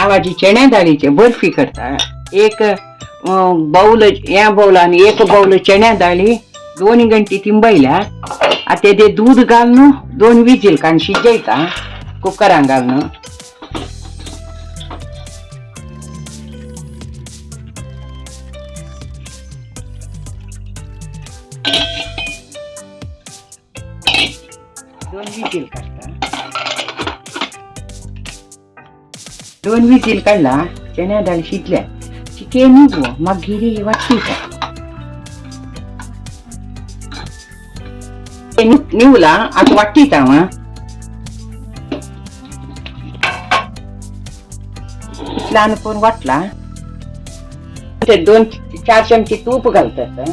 आवाजी चण्या दाळीचे बर्फी करता. एक बाउल या बाउलान एक बाउल चण्या दाळी 2 घंटे तिंबयल्या. आतां ते दूध घालून 2 विजील काडून शिजयता कुकरान घालून. दोन विजील काडटा. 2 विजील काडला चण्या दाळ शिजल्या चिके निगो मागीर वाटीता. निवला आतां वाटीता हांव. ल्हान करून वाटला. ते 2-4 चमचे तूप घालतात.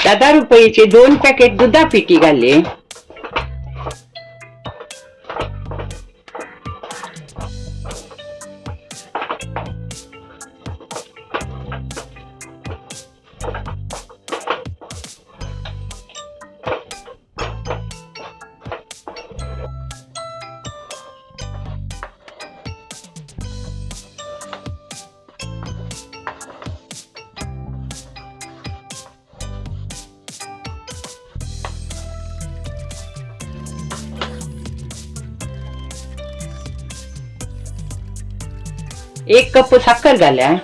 10 रुपयेचे 2 पॅकेट दुधा पिठी घातले. 1 कप साखर घाल्या.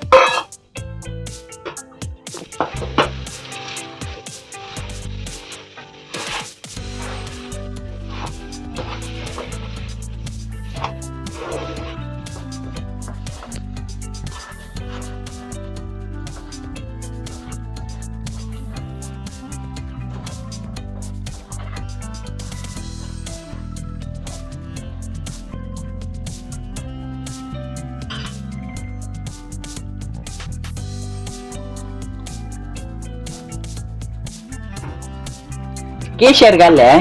केशर घाल्या.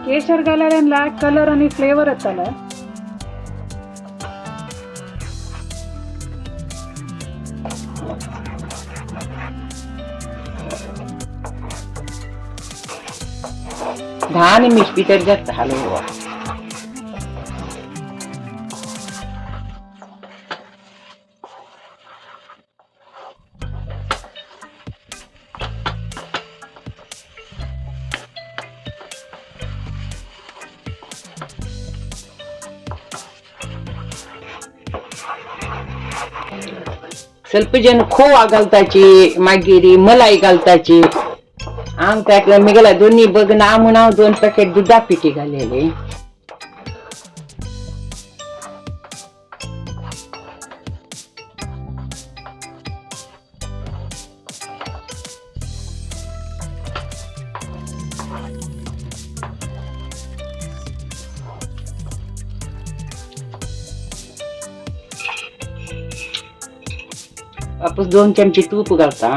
केशर घाल्यार ब्लॅक कलर आणि फ्लेवर येतले. 10 निमिष भितर जाता हलवा. ಸ್ವಲ್ಪ जन खोवा घालताची, मागीर मलाई घालताची. आमच्यातलं मिगला दोन्ही बघ ना म्हणून 2 पॅकेट दुधा पिठी घालेले. वापस 2 चमचे तूप घालता.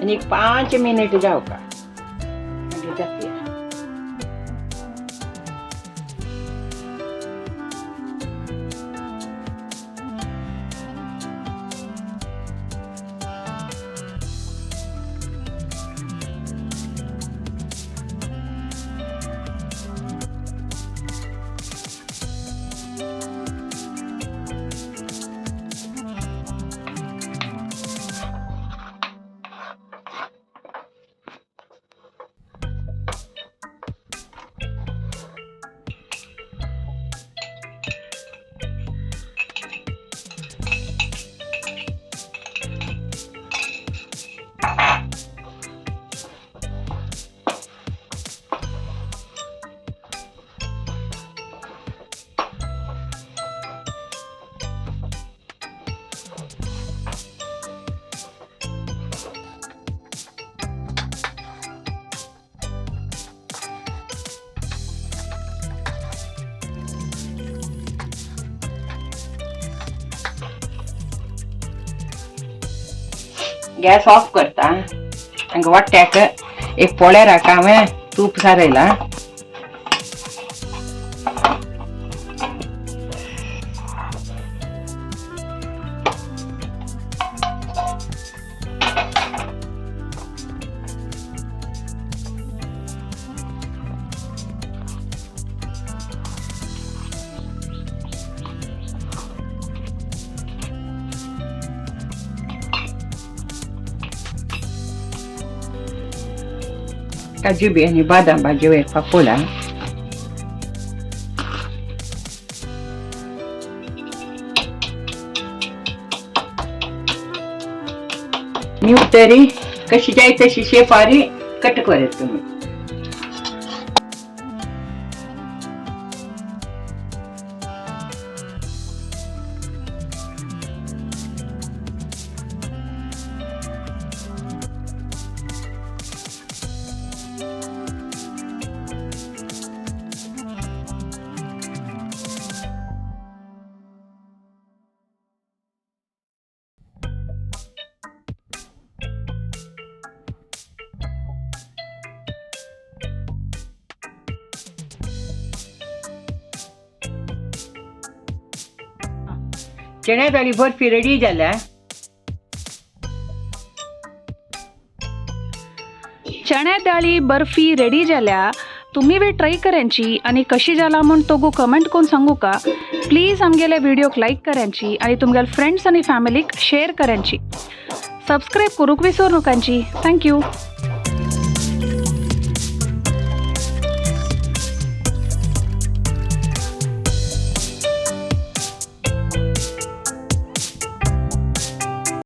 आणि एक 5 मिनिट जाऊ का म्हणजे जाते. गॅस ऑफ करता. हांगा वाट्याक एक पोळ्याराक हांवें तूप सारयलां. काजू बी आनी बादाम भाजी वयर फाफोला. तरी कशी जाय तशी शेपारी कट करत तुम्ही. चण्या दाळी बर्फी रेडी जाल्या. चण्या दाळी बर्फी रेडी जाल्या. तुम्ही बी ट्राय करायची आणि कशी जाला म्हूण तोगू कमेंट करून सांगू का. प्लीज आमगेल्या व्हिडिओक लायक करायची आणि तुमगेल्या फ्रेंड्स आणि फॅमिलीक शेअर करायची. सबस्क्राईब करूक विसरू नकांची. Thank you.